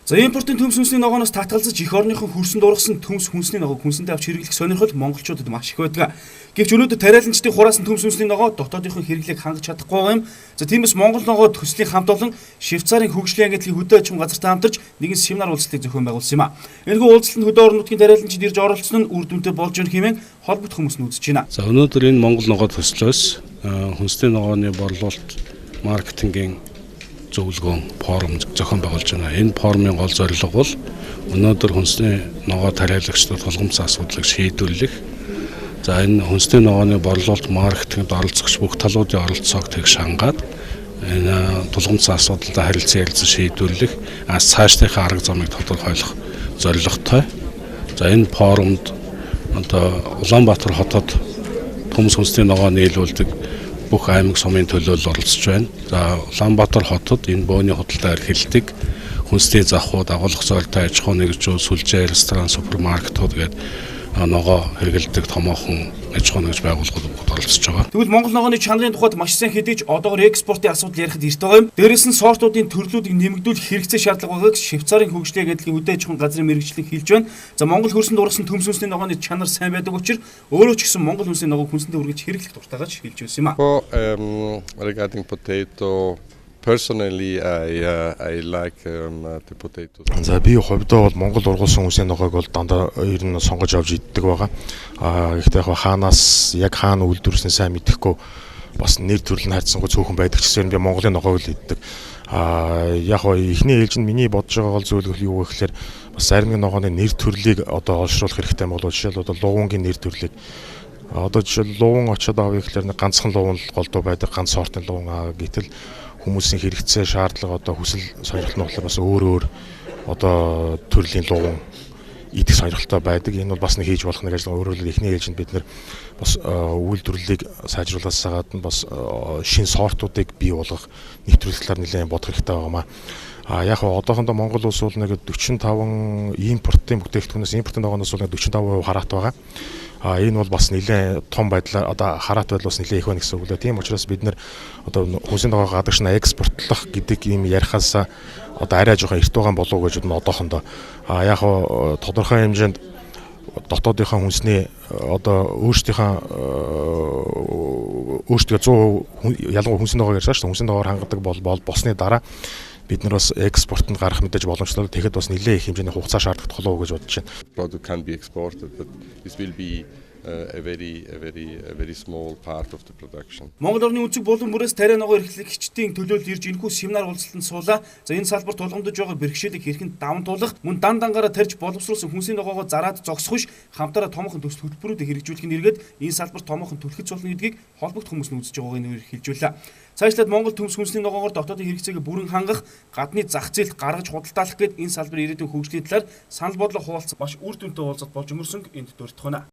За, импортын төмс хүнсний ногооноос татгалзаж эх орныхон хөрсөнд ургасан төмс хүнсний ногоог хүнсэндээ авч хэрэглэх сонирхол монголчуудад маш их байдаг. Гэвч өнөөдөр тариаланчдын хураасан төмс хүнсний ногоо дотоодынхон хэрэглээг хангаж чадахгүй байгаа юм. За, тиймээс Монгол ногоо төслийн хамт олон Швейцарын хөгжлийн агентлагийн хөдөө аж ахуйн газартай хамтарч нэгэн семинар уулзалтыг зохион байгуулсан юм а. Энэхүү уулзалтанд хөдөө орон нутгийн тариаланчид ирж оролцсон нь үр дүнтэй болж байна хэмээн холбогдох хүмүүс нь үзэж байна. За, өнөөдөр энэ Монгол ногоо төслөөс хүнсний ногооны борлуулалт маркетингийн зөвлөгөөн форум зохион байгуулж байна. Энэ форумын гол зорилго бол өнөөдөр хүнсний ногоо тариалагчдад тулгамдсан асуудлыг шийдвэрлэх. За, энэ хүнсний ногооны борлуулалт маркетингд оролцогч бүх талуудын оролцоог тэгш хангаад энэ тулгамдсан асуудалд харилцан ярилцан шийдвэрлэх, цаашдынхаа арга замыг тодорхойлох зорилготой. За, энэ форумд одоо Улаанбаатар хотод төмс хүнсний ногоо нийлүүлдэг бүх аймаг сумын төлөөлөл оролцож байна. За, Улаанбаатар хотод энэ бөөний худалдаа эрхэлдэг хүнсний завхууд, агуулгах зорилттой аж ахуй нэгжүүд, сүлжээ, ресторан, супермаркетууд гээд ногоо хэрэглэдэг томоохон аж ахуй нэгж байгууллагууд бүгд оролцож байгаа. Тэгвэл Монгол ногооны чанарын тухайд маш сайн хэдий ч одоогор экспортын асуудал ярихад эрт байгаа юм. Дээрээс нь сортуудын төрлүүдийг нэмэгдүүлэх хэрэгцээ шаардлага байгааг Швейцарын хөгжлийн агентлагийн хөдөө аж ахуйн газрын мэргэжлийн хэлж байна. За, Монгол хөрсөнд ургасан төмс хүнсний ногооны чанар сайн байдаг учраас өөрөө ч гэсэн Монгол хүнсний ногоог хүнсэндээ үргэлж хэрэглэх дуртайгаа ч хэлж байсан юм а. Regarding potato, personally I like the potatoes. За, би хувьдаа бол Монгол ургуулсан хүнсний ногоог бол дандаа ер нь сонгож авч иддэг байгаа. Гэхдээ яг хаанаас яг хаана үйлдвэрлэсэн сайн мэдэхгүй, бас нэр төрөл нь харьцангуй цөөхөн байдаг ч гэсэн би Монголын ногоог л иддэг. Яг гоо эхний ээлжинд миний бодож байгаа гол зүйл юу вэ гэхээр бас зарим нэг ногооны нэр төрлийг одоо олшруулах хэрэгтэй болов. Жишээл одоо лувангийн нэр төрлийг, одоо жишээл луван очиод авъя гэхээр нэг ганцхан луван л голдуу байдаг, ганц сортын луван. Гэтэл хүмүүсийн хэрэгцээ, шаардлага, одоо хүсэл сонирхол нь болохоор бас өөр өөр одоо төрлийн луван идэх сонирхолтой байдаг. Энэ бол бас нэг хийж болох нэг ажил. Өөрөөр хэлбэл, эхний ээлжинд бид нар бас үйлдвэрлэлийг сайжруулахаас гадна бас шинэ сортуудыг бий болгох, нэвтрүүлэх талаар нэлээд бодох хэрэгтэй байгаа маа. Яг одоохондоо Монгол улс бол нэг 45 импортын бүтээгдэхүүнээс, импортын ногооноос бол 45% хараат байгаа. Энэ бол бас нэлээд том байдлаар одоо хараат байдал бас нэлээд их байна гэсэн үг лээ. Тийм учраас бид нар одоо хүнсний ногоо гадагш нь экспортлох гэдэг ийм ярихаас одоо арай жоохон эрт байгаа болов уу гэж бодно одоохондоо. Яг тодорхой хэмжээнд дотоодынхаа хүнсний одоо өөрсдийнхөө 100%, ялангуяа хүнсний ногоо ярьсан шүү дээ. Хүнсний ногооор хангадаг бол болсны дараа бид нар бас экспортод гарах мэдээж боломжтой. Тэгэхэд бас нэлээд их хэмжээний хугацаа шаардлагатай болов уу гэж бодож байна. Product can be exported, but this will be a very a very a very small part of the production. Монгол орны өнцөг булан бүрээс тариа ногоо эрхлэгчдийн төлөөлөл ирж энэхүү семинар уулзалтанд суулаа. За, энэ салбар тулгамдаж байгаа бэрхшээлийг хэрхэн даван туулах, мөн дан дангаараа тарьж боловсруулсан хүнсний ногоогоо зараад зогсох биш, хамтаараа томоохон төсөл хөтөлбөрүүдийг хэрэгжүүлэх нь эргээд энэ салбар томоохон түлхэц болно гэдгийг холбогдох хүмүүс нь үзэж байгааг нь хэлжүүлээ. Цаашлаад Монгол төмс хүнсний ногоогоор дотоодын хэрэгцээг бүрэн хангах, гадны зах зээлд гаргаж худалдаалах гээд энэ салбарын ирээдүйн хөгжлийн талаар санал бодлоо хуваалцсан маш үр дүнтэй уулзалт болж өнгөрсөнг энд дурдах байна.